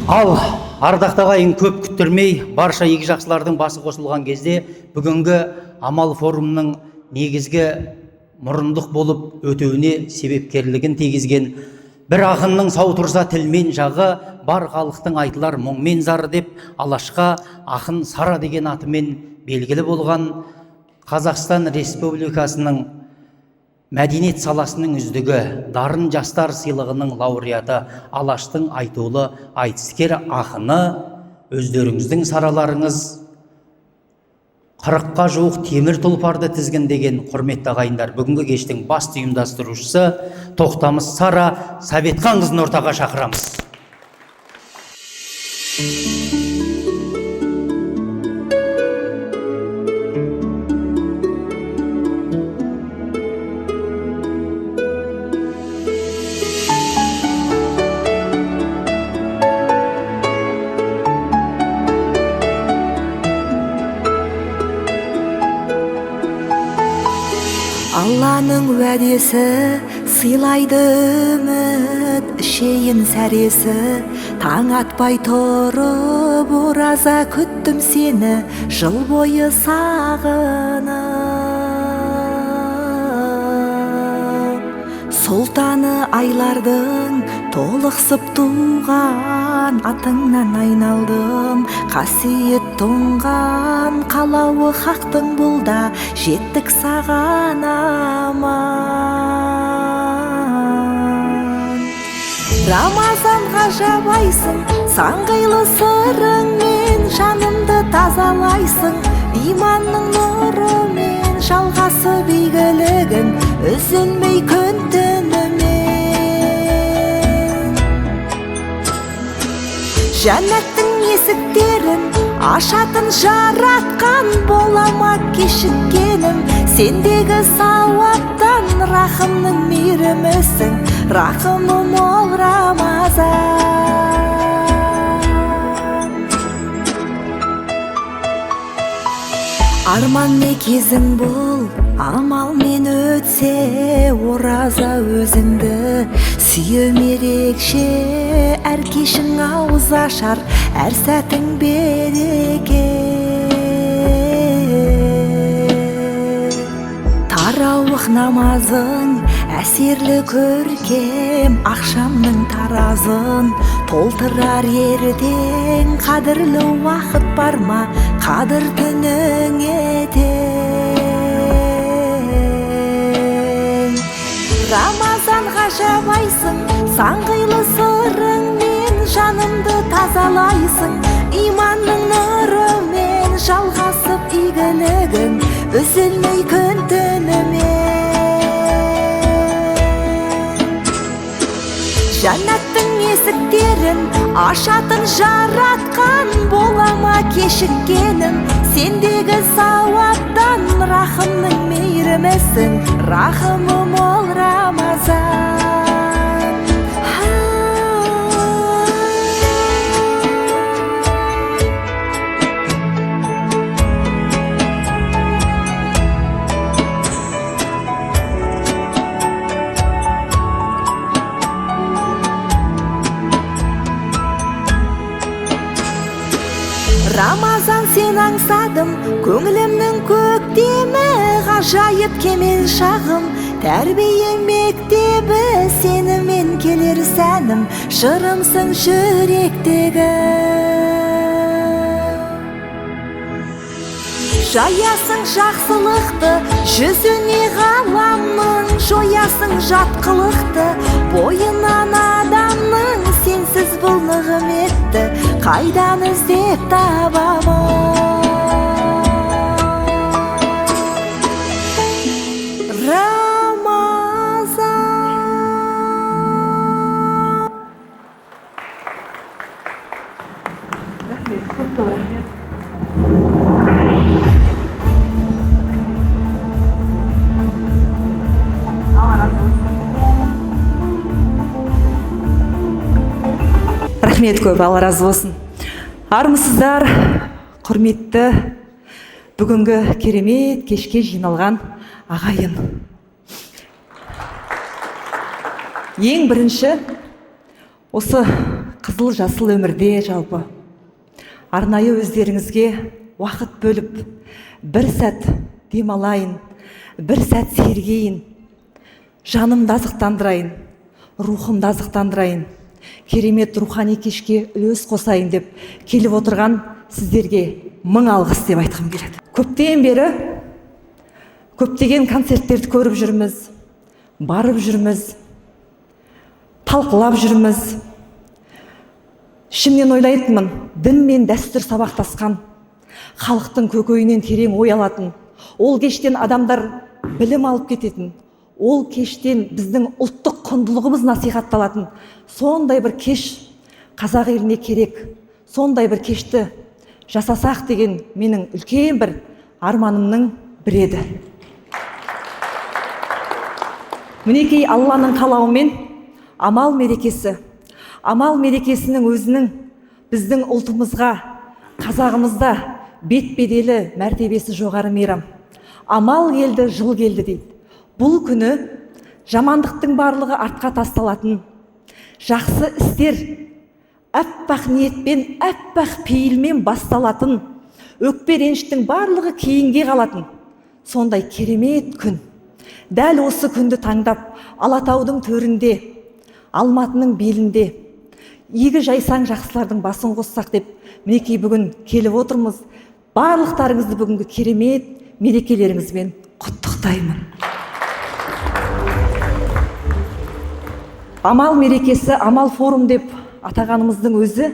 Ал ардақты ағайын, көп күттірмей, барша игі жақсылардың басы қосылған кезде бүгінгі Амал форумының негізгі мұрындық болып өтуіне себепкерлігін тигізген, бір ақынның сау тұрса тілмен жағы, бар халықтың айтылар мұңмен зары деп Алашқа ақын Сара деген атымен белгілі болған, Қазақстан Республикасының мәдениет саласының үздігі, Дарын жастар сыйлығының лауреаты, Алаштың айтулы айтыскер ақыны, өздеріңіздің сараларыңыз 40-қа жуық темір тұлпарды тізгіндеген, құрметті ағайындар, бүгінгі кештің басты ұйымдастырушысы Тоқтамыс Сара Советханқызын ортаға шақырамыз. Алланың уәдесі сыйлайды үміт, ішейін сәресі. Таң атпай тұрып ораза күттім сені, жыл бойы сағынып. Сұлтаны айлардың толықсып туған, атыңнан айналдым, қасиет тұнған, қалауы хақтың бұл да, жеттік саған аман. Рамазан ғажабайсың, сан қилы сырыңмен жанымды тазалайсың, иманның нұрымен жалғасып игілігің үзілмей күн түнімен. Жәннаттың есіктерін ашатын жаратқан, бола ма кешіккенім сендегі сауаптан, рахымның мейірімісің, рахымы мол Рамазан. Арман не кезің бұл, амалмен өтсе, ораза өзіңді сүйем ерекше, әр кешің ауыз ашар, әр сәтің береке. Тарауық намазың әсерлі көркем, ақшамның таразын толтырар ертең, қадірлі уақыт бар ма, қадір түнің ертең. Рамазан ғажабайсың, сан қилы сырыңмен жанымды тазалайсың, иманның нұрымен жалғасып игілігің үзілмей күн түнімен. Жәннаттың есіктерін ашатын жаратқан, бола ма кешіккенім сендегі сауаптан, рахымның мейірімісің, рахымы мол Рамазан. Рамазан сен аңсадым, көңілімнің көктемі, ғажайып кемел шағым, тәрбие мектебі, сенімен келер сәнім, жырымсың жүректегі. Жаясың жақсылықты, жүзіне ғаламның, жоясың жатқылықты, бойынан адамның, сенсіз бұл нығметті қайдан іздеп табамын. Рамазан. Рахмет, көп көп рахмет. Алла разы болсын. Рахмет көп, Алла разы болсын. Армысыздар, құрметті бүгінгі керемет кешке жиналған ағайын. Ең бірінші осы қыз Қызыл жасыл өмірде жалпы арнайы өздеріңізге уақыт бөліп, бір сәт демалайын, бір сәт сергейін, жанымды азықтандырайын, рухымды азықтандырайын, керемет рухани кешке үлес қосайын деп келіп отырған сіздерге мың алғыс деп айтқым келеді. Көптен бері көптеген концерттерді көріп жүрміз, барып жүрміз, талқылап жүрміз. Ішімнен ойлайтынмын, дін мен дәстүр сабақтасқан, халықтың көкейінен терең ой алатын, ол кештен адамдар білім алып кететін, ол кештен біздің ұлттық құндылығымыз насихатталатын сондай бір кеш қазақ еліне керек, сондай бір кешті жасасақ деген менің үлкен бір арманымның бірі еді. Мінекей, Алланың қалауымен амал мерекесі, амал мерекесінің өзінің біздің ұлтымызға, қазағымызда бет беделі, мәртебесі жоғары мейрам. Амал келді, жыл келді дейді. Бұл күні жамандықтың барлығы артқа тасталатын, жақсы істер аппақ ниетпен, аппақ пейілмен басталатын, өкпе реніштің барлығы кейінге қалатын сондай керемет күн. Дәл осы күнді таңдап, Алатаудың төрінде, Алматының белінде игі жайсаң жақсылардың басын қоссақ деп мінекей бүгін келіп отырмыз. Барлықтарыңызды бүгінгі керемет мерекелеріңізбен құттықтаймын. Амал мерекесі, амал форум деп атағанымыздың өзі,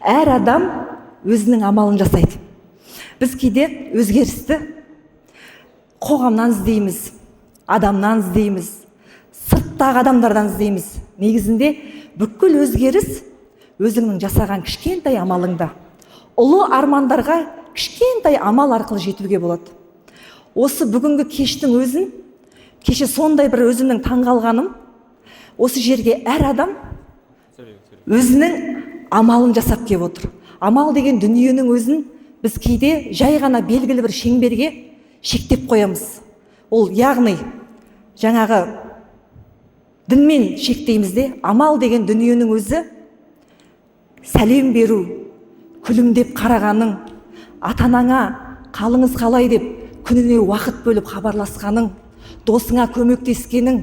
әр адам өзінің амалын жасайды. Біз кейде өзгерісті қоғамнан іздейміз, адамнан іздейміз, сырттағы адамдардан іздейміз. Негізінде бүкіл өзгеріс өзіңнің жасаған кішкентай амалыңда. Ұлы армандарға кішкентай амал арқылы жетуге болады. Осы бүгінгі кештің өзін, кеше сондай бір өзімнің таңғалғаным, осы жерге әр адам өзінің амалын жасап келіп отыр. Амал деген дүниенің өзін біз кейде жай ғана белгілі бір шеңберге шектеп қоямыз. Ол яғни жаңағы дінмен шектейміз де, амал деген дүниенің өзі сәлем беру, күлімдеп қарағаның, ата-анаңа қалыңыз қалай деп күніне уақыт бөліп хабарласқаның, досыңа көмектескенің,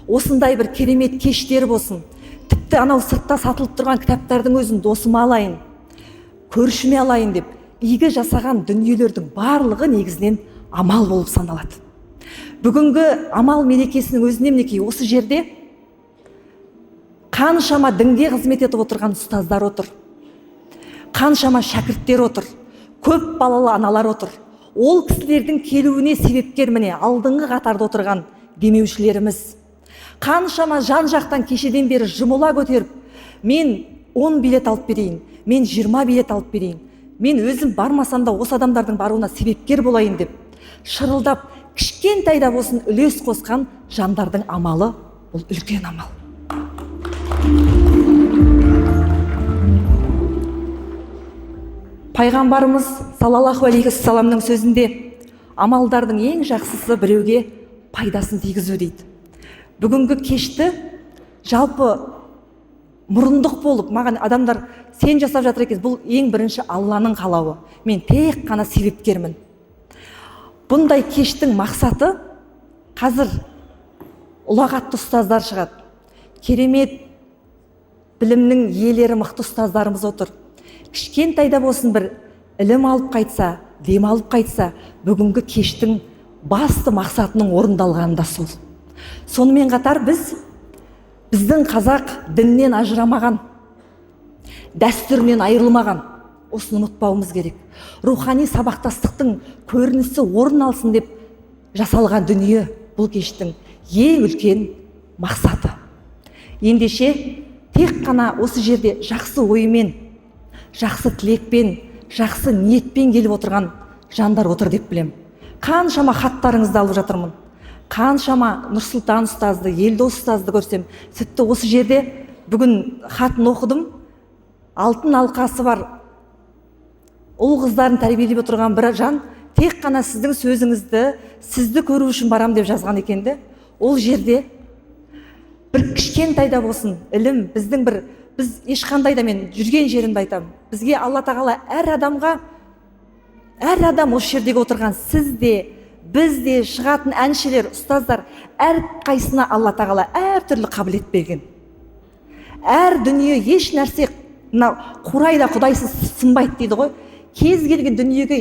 осындай бір керемет кештер болсын. Тіпті анау сыртта сатылып тұрған кітаптардың өзін досыма алайын, көршіме алайын деп игі жасаған дүниелердің барлығы негізінен амал болып саналады. Бүгінгі амал мерекесінің өзіне мінекей осы жерде қаншама дінге қызмет етіп отырған ұстаздар отыр, қаншама шәкірттер отыр, көп балалы аналар отыр. Ол кісілердің келуіне себепкер міне алдыңғы қатарда отырған демеушілеріміз. Қаншама жан-жақтан кешеден бері жұмыла көтеріп, мен 10 билет алып берейін, мен 20 билет алып берейін, мен өзім бармасам да осы адамдардың баруына себепкер болайын деп шырылдап, кішкентай да болсын үлес қосқан жандардың амалы бұл үлкен амал. Пайғамбарымыз саллаллаху алейхи уассаламның сөзінде амалдардың ең жақсысы біреуге пайдасын тигізу дейді. Бүгінгі кешті жалпы мұрындық болып маған адамдар сен жасап жатыр екенсің, бұл ең бірінші Алланың қалауы, мен тек қана себепкермін. Бұндай кештің мақсаты, қазір ұлағатты ұстаздар шығады, керемет білімнің иелері мықты ұстаздарымыз отыр. Кішкентай да болсын бір ілім алып қайтса, дем алып қайтса, бүгінгі кештің басты мақсатының орындалғаны да сол. Сонымен қатар біздің қазақ діннен ажырамаған, дәстүрінен айырылмаған, осыны ұмытпауымыз керек. Рухани сабақтастықтың көрінісі орын алсын деп жасалған дүние бұл кештің ең үлкен мақсаты. Ендеше тек қана осы жерде жақсы оймен, жақсы тілекпен, жақсы ниетпен келіп отырған жандар отыр деп білем. Қаншама хаттарыңызды алып жатырмын. Қаншама Нұрсұлтан ұстазды, Елдос ұстазды көрсем, тіпті осы жерде бүгін хатын оқыдым. Алтын алқасы бар ұл қыздарын тәрбиелеп отырған бір жан тек қана сіздің сөзіңізді, сізді көру үшін барам деп жазған екен де. Ол жерде бір кішкентай да болсын ілім, Біз ешқандай да, мен жүрген жерімде айтамын, бізге Алла Тағала әр адамға, әр адам, осы жердегі отырған сіз де, біз де, шығатын әншілер, ұстаздар, әр қайсына Алла Тағала әртүрлі қабілет берген. Әр дүние, еш нәрсе мына қурай да құдайсыз сынбайды дейді ғой. Кез келген дүниеге,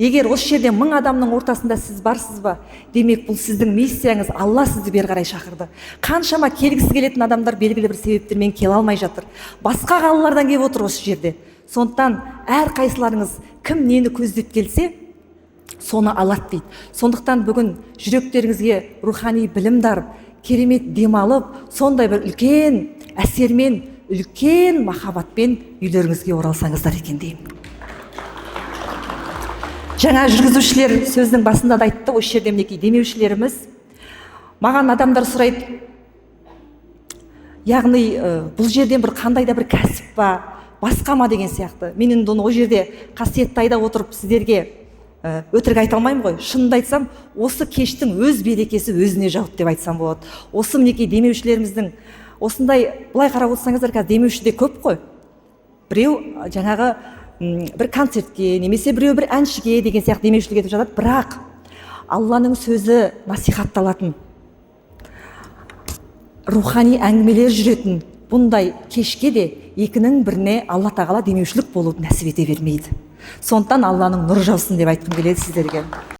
егер осы жерде 1000 адамның ортасында сіз барсыз ба, демек, бұл сіздің миссияңыз, Алла сізді бері қарай шақырды. Қаншама келгісі келетін адамдар белгілі бір себептермен келе алмай жатыр, басқа қалалардан келіп отыр осы жерде. Сондықтан әрқайсыларыңыз, кім нені көздеп келсе, соны алады дейді. Сондықтан бүгін жүректеріңізге рухани білім дарып, керемет демалып, сондай бір үлкен әсермен, үлкен махаббатпен үйлеріңізге оралсаңыздар екен деймін. Жаңа жүргізушілер сөздің басында да айтты, осы жерде, мінекей, демеушілеріміз. Маған адамдар сұрайды, яғни бұл жерден бір қандай да бір кәсіп па, басқа ма деген сияқты. Мен енді оны ол жерде қасиетті айда отырып сіздерге өтірік айта алмаймын ғой. Шынымды айтсам, осы кештің өз берекесі өзіне жауды деп айтсам болады. Осы, мінекей, демеушілеріміздің осындай, былай қарап отырсаңыздар, қазір демеуші де көп қой. Біреу жаңағы бір концертке немесе біреу бір әншіге деген сияқты демеушілік етіп жатады. Бірақ Алланың сөзі насихатталатын, рухани әңгімелер жүретін бұндай кешке де екінің біріне Алла Тағала демеушілік болуды нәсіп ете бермейді. Сондықтан Алланың нұры жаусын деп айтқым келеді сіздерге.